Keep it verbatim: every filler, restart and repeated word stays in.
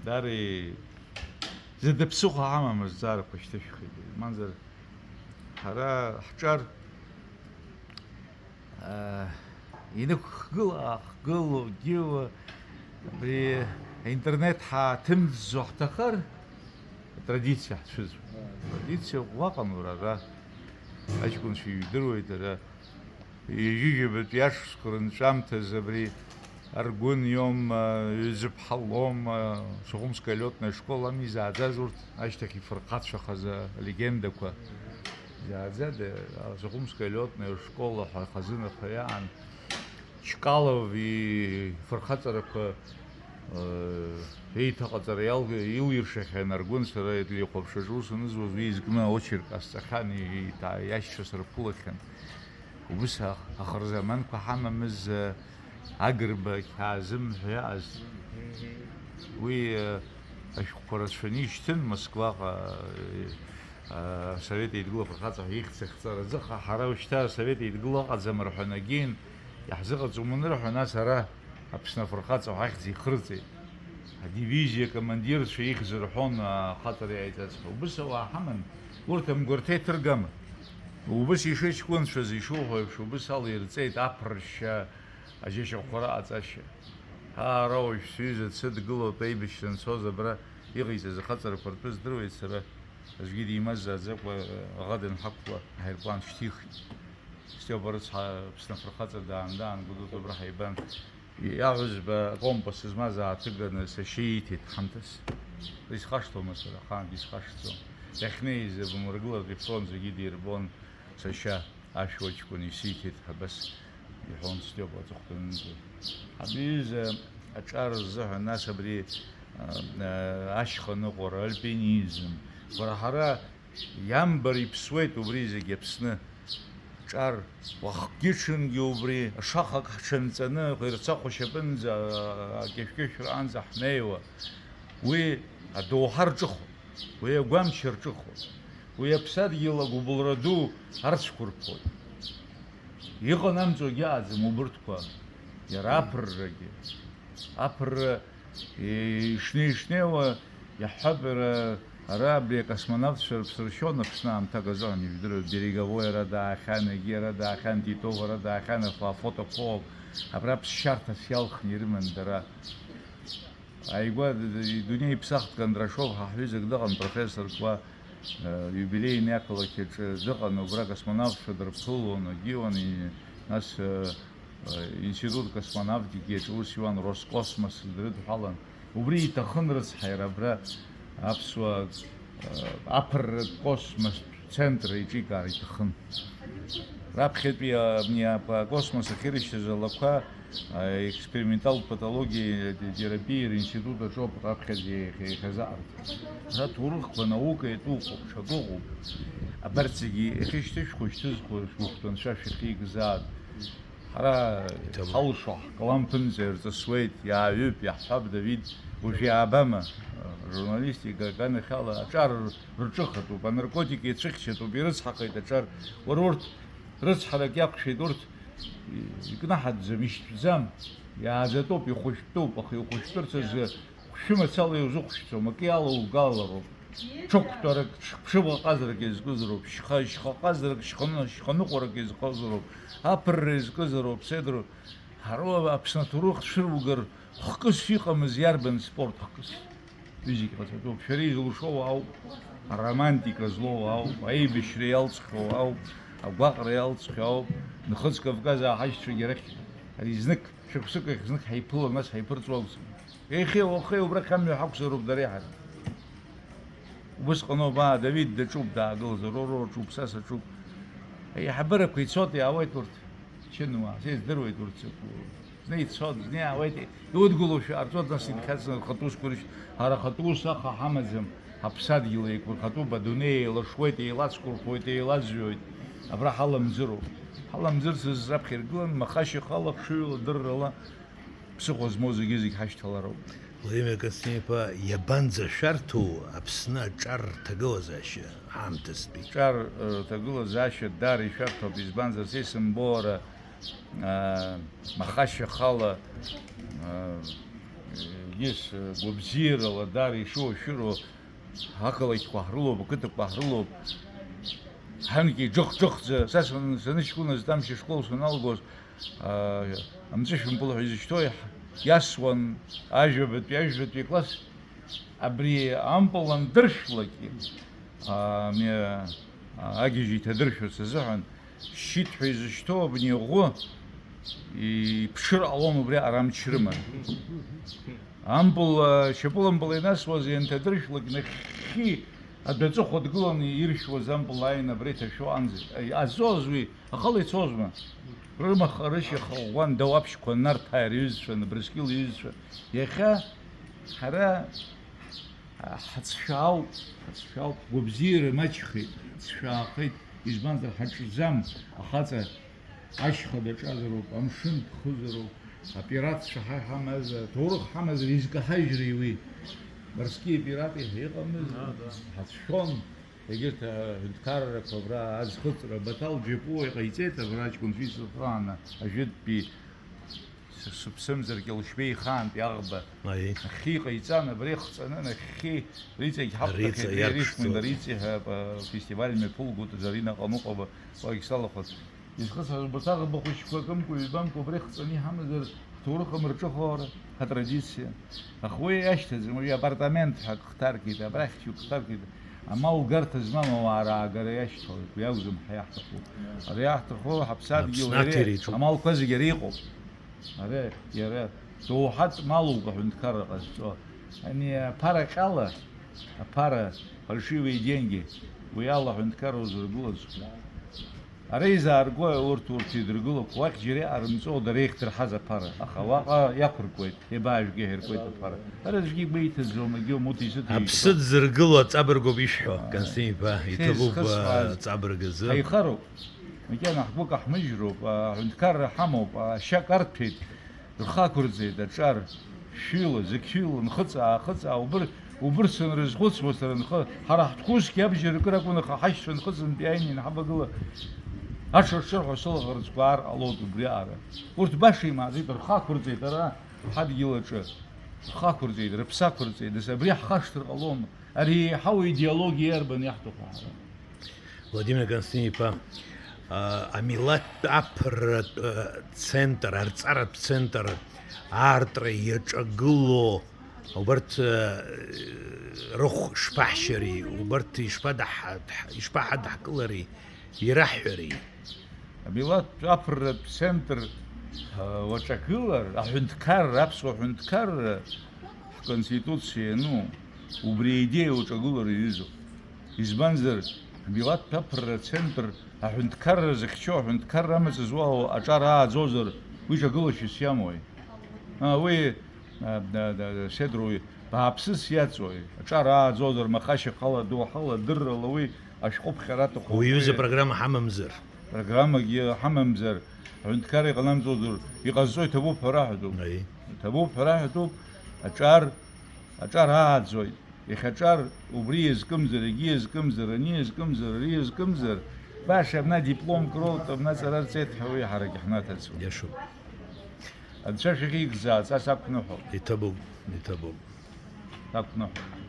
Дари, зда ԥсыхәа ҳамам азҵаарақәа шьҭышәхит. Мамзар, ҳара ҳҿар, аа, инықәхгыла-аахгылогьы абри аинтернет ҳаҭымҵӡо ҳҭахар, атрадициа ҳцәыӡуеит. Атрадициа уаҟан уара ара аҷкәынцәа ижәдыруеит, ара Ҩажәижәабатәи ашықәсқәа рынҵәамҭазы абри Аргәын иоума, Ҩӡыԥҳа лоума, Сухумская лётная школа ами изааӡаз урҭ ашьҭахь ифырхацәахаз алегендақәа. Изааӡада, Сухумская лётная школа ҳәа хазынахәа иаан, Чкалов ифырхаҵарақәа, э, еиҭаҟаҵара иал-, илиршахьан Аргәын, сара еиҭлеихәаԥшаҿы ус анызуаз уи изкны аочерк ҟасҵахьан, и-, иҭа-, иашьцәа сырԥылахьан. Убыс ах-, ахырзаманқәа ҳамамыз, э, Агрба Қьаазым ҳәа иааз. Уи, э, ашәҟәқәа рацәаны ишьҭын Москваҟа, э, э, Асовет Еидгыла афырхаҵа ҳәа ихьӡ ахҵараӡы, аха ҳара ушьҭа Асовет Еидгыла ыҟаӡам рҳәан агьин, иаҳзыҟаҵом анырҳәа, нас ара Аԥсны афырхаҵа ҳәа ахьӡ ихырҵеит. Адивизиа акомандирцәа ихьӡ рҳәон ахаҵара иааиҵазшәа. Убыс ауаа ҳаман, урҭ амгәарҭа иҭыргама? Убыс ишыҷкәынцәаз ишуҳәо еиԥш, убыс ала ирҵеит аԥыршьа, аџьашьахәқәа раҟаҵашьа. Ара уажә сҩыза дсыдгылоуп, аибашьра анцоз абра иҟаиҵаз ахаҵарақәа ртәы здыруеит сара, аӡәгьы димазааӡакәа аӷа данҳақәла аҳаирплан шьҭихит. Стиопа рыцҳа Аԥсны афырхаҵа даан-даан Гәдоуҭа абра ҳаибан. Иаҳәызба акомпас змаз ааҭыганы сашьа ииҭеит ҳамҭас. Исхашҭуама сара, ахаангьы исхашҭӡом. Иахьнеиз абамыргылартә ифронт зегьы дирбон сашьа, ашәуа ҷкәын исиҭеит ҳәа абас иҳәон Стиопа аҵыхәтәанынӡа. Абри аҩыза аҿар рзыҳәан, нас абри, а, а, ашьха ныҟәара, альпинизм, бара ҳара Иамбар иԥсуеит убри зегь Аԥсны. Ҿар, уахгьы-ҽынгьы убри, ашахак ҳҽанҵаны, Ҟәирцахә ашьапынӡа, акьышәкьышәраанӡа ҳнеиуа. Уи адоуҳа рҿыхоит, уи агәамч рҿыхоит, уи аԥсадгьыл агәыбылра ду арцәқәырԥоит. Иҟанамҵогьы ыҟаӡам убырҭқәа, иара аԥыррагьы. Аԥырра ишнеи-шнеиуа иаҳҳәап, иара ара абри акосмонавтцәа рыԥсы ршьон Аԥсны аамҭак азыҳәан, ижәдыруеит, Береговой ара даахьан, егьи ара даахьан, Титов ара даахьан, аф-, афотоқәоуп, абра ԥсшьарҭас иалхны ирыман дара. Ааигәа д-, д-, идунеи иԥсахт Кондрашов, ҳа ҳҩызак дыҟан, профессорк уа, э, иубилеин ақалақь аҿы дыҟан, убра акосмонавтцәа дырԥылон, агьиуан, и-, нас, э, Институт космонавтикеиҿ ус иуан, Роскосмос дрыдҳәалан. Убри иҭахын рыцҳаира абра аԥсуа, э, аԥырратә космостә центр еиҿикаара иҭахын. Раԥхьатәи абни акосмос ахьыршьыз алақәа, э, експерименталтә патологиеи терапиеи ринститут аҿоуп раԥхьаӡа иахьазаҳарҭаз. Ара ҭоурыхқәа, наука иатәуп, ҽакыҟоуп. Абарҭ зегьы иахьышьҭышәхуа, шьҭызхуа шәгәыхәтәанцәа шәахьигзаат. Ҳара иҭабуп. Ҳалшо ҳкалам ԥынҵа ирҵысуеит, иааҩып, иаҳҳәап, Давид, уажә иаабама? Журналистика аганахьала аҿар рҿыхатәуп, анаркотик иацәыхьчатәуп, ирыцҳахеит аҿар. Уара урҭ рыцҳарак иақәшәеит, урҭ икнаҳатәӡам, ишьтәӡам, иааӡатәуп, ихәышәтәуп, аха ихәышәтәырц азы Хәшәы мацала иузыхәшәӡом, акы иалоугалароуп. Ҽықәтәарак, ԥшьба ҟазарак иазкызароуп, шьха, шьха ҟазарак, шьханы-, шьханыҟәарак иазкызароуп, аԥырра иазкызароуп, седру. Ҳара Аԥсны аҭоурых цәыругар, хкыс иҟамыз иарбан спорт хкыс? Ҩызак ҟаҵатәуп. Шәара изылшоу ауп, аромантика злоу ауп, аибашьра иалҵхьоу ауп, агәаҟра иалҵхьоу ауп, Нхыҵ Кавказ аҳашьцәагьы арахь, ари знык, шықәсык ахь знык ҳаиԥылар, нас ҳаиԥырҵуа акәӡам. Еихеи уахеи убрахь амҩа ҳақәзароуп дареи ҳареи. Убысҟаноуп, аа, Давид даҿуп, даагылазар, уара уаҿуп, са саҿуп. Аиҳабырақәа ицоит, иаауеит урҭ. Чынуаа, сеиздыруеит урҭ закәу. Зны ицоит, зны иаауеит, иудгылошәа ҟарҵоит, нас инхьаҵны рхатә усқәа рышьҭ-, ҳара ахатә ус аха ҳамаӡам, ҳаԥсадгьыл еиқәырхатәуп, адунеи еилашуеит, еилацәқәырԥоит, еилаӡҩоит. Абра ҳаламӡыроуп. Ҳаламӡырц азы раԥхьа иргылан, махашьахала, хшыҩла, дыррала, Ԥсыхәа змоу зегьы-зегь ҳашьҭалароуп. Владимир Константин-иԥа, иабанӡашәарҭоу Аԥсны аҿар рҭагылазаашьа ҳаамҭазтәи? Аҿар, э, рҭагылазаашьа даара ишәарҭоуп, избанзар, са исымбо ара, э, махашьахала, э, Ес, гәабзиарала даара ишуашәыроу, ақалақьқәа ҳрылоуп, ақыҭақәа ҳрылоуп. Ҳанкьа иџых-џыхӡа, са сан-, саныҷкәыназ Тамшь ашкол саналгоз, аа, амҵәышә мпыл ҳәа изышьҭоу иаҳ-, иасуан ажәабатәи, ажәабатәи акласс. Абри ампыл андыршәлак, аа, мҩа, аа, агьежь иҭадыршәырц азыҳәан, шьит ҳәа изышьҭоу абни аӷәы иԥшыр ҟалон убри аҟара амч рыман. Ампыл, а, шьапылампыл ианасуаз ианҭадыршәлак, нахьхьи адәы аҵыхәа дгыланы иршәуаз ампыл ааины абра иҭашәо анӡа. Аи, азоз уи, ахала ицозма? Рымаха, рышьаха ӷәӷәан, дауаԥшьқәа нарҭаа рҩызцәа, Набрыскьыл иҩызцәа. Иахьа ҳара, а, ҳацәшәаауп, ҳацәшәаауп, ҳгәабзиара маҷхеит, ҳацәшәаахеит, избанзар, ҳаҿӡам, ахаҵа ашьха даҿазароуп, амшын ԥхыӡароуп, апиратцәа ҳа иҳамазар, аҭоурых ҳамазар, изкаҳажьри уи? Морские пираты ҳәа иҟамыз, А, да. ҳацәшәон, егьырҭ аҳәынҭқаррақәа абра азхыҵра, Баҭал Џьапуа иҟаиҵеит, абра аҷкәынцәа исырхааны, ажәытәтәи Сы-, сыԥсымзар, Кьалышьбеи ихаантәи аӷба Аиеи. Нахьхьи иҟаиҵан, абра ихҵаны, нахьхьи рыҵегь ҳақәтәахьеит, Риҵа иарԥшӡоуп. Ришьмында Риҵа ҳәа, а, фестиваль мҩаԥылгоит, Зарина Ҟамыҟәаба, уагь салахәын. Изхысҳәаз убарҭ аӷба хәыҷқәа акымкәа, ҩбамкәа абра ихҵаны иҳамазар, ҳҭоурых амырҿыхо ара, ҳатрадициа. Аха уи иашьҭаӡам, уи апартамент ҳәа акы хҭаркит, абрахь шьоук хҭаркит, амал гарҭа змам ауаа раагара иашьҭалоит, уи акәӡам ҳара иаҳҭаху. Ҳара иаҳҭаху ҳаԥсадгьыл Аԥсны иара, аҭира иҿуп. Амалқәа зегьы ара иҟоуп. Ара иара доуҳатә малуп аҳәынҭқарра ҟазҵо. Ани аԥара ҟьала, аԥара, фальшивые деньги, уи ала аҳәынҭқарра узыргылаӡом. Ара изаарго урҭ, урҭ идыргылақәо, уахь џьара иҟарымҵо, дара иахьдырҳаз аԥара. Аха уаҟа иақәыркуеит, ебаажәга иаиркуеит аԥара. Ара аӡәгьы игәеиҭаӡом, егьи умут изыҭ Аԥсы дзыргыло аҵабыргуп ишәҳәо, Константин иԥа, иҭабуп, изхысуаз. Аҵабыргазы. Ҳаихароуп. Макьана ҳгәы каҳмыжьроуп, аҳәынҭқарра ҳамоуп, ашьа карҭәеит, рхы ақәырҵеит аҿар, шәҩыла, зықьҩыла, нхыҵаа, аахыҵаа, убыр-, убырҭ санрызхәыцуа сара нхы, ҳара ҳҭоурыхгьы абџьар акыр акәын, аха ҳашьцәа нхыҵынтә иааины ианҳавагыла, аҽырҽырҳәа сылаӷырӡқәа аар ҟалоит убриаҟара. Урҭ баша имааӡеит, рхы ақәырҵеит ара ҳадгьыл аҿы, рхы ақәырҵеит, рыԥсы ақәырҵеит, нас абри ҳхашҭыр ҟалома? Ари еиҳау идеологиа иарбан иаҳҭаху ҳара? Владимир Константин-иԥа, а, амилаҭтә аԥырратә, а, центр, арҵаратә центр аартра иаҿагылоу убарҭ, а, рыхә шԥаҳшьари, убарҭ ишԥадаҳ-, ишԥаҳадҳкылари, ираҳҳәари? Амилаҭтә аԥырратә центр, а, уаҿагылар, аҳәынҭқарра, аԥсуа ҳәынҭқарра, ҳконституциа иану, убри аидеиа уаҿагылар иаҩызоуп. Избанзар, амилаҭтә аԥырра ацентр аҳәынҭқарра зыхьчо, аҳәынҭқарра амаҵ зуало аҿар ааӡозар, уи ҿагылашьас иамои? А, уи, а, да, да, да, седруи, бааԥсыс иаҵои? Аҿар ааӡозар, махашьахала, доуҳала, дыррала уи ашәҟәы ԥхьара аҭахуп. Уи аҩыза Уи программа ҳамамзар? Программагьы ҳамамзар, аҳәынҭқарра иҟанамҵозар, иҟазҵо иҭабуп ҳәа раҳәатәуп. Аи. Иҭабуп ҳәа раҳәатәуп, аҿар, аҿар ааӡоит. Иахьаҿар убри иазкымзар, егьи иазкымзар, ани иазкымзар, ари иазкымзар, баша абна дипломк роуҭ, абна ҵара рҵеит ҳәа уи ҳарагьы ҳнаҭацон. Иашоуп. Анцәа шәахьигӡаац, ас ақәныҳәоуп. Иҭабуп, иҭабуп. Ақәныҳәоуп.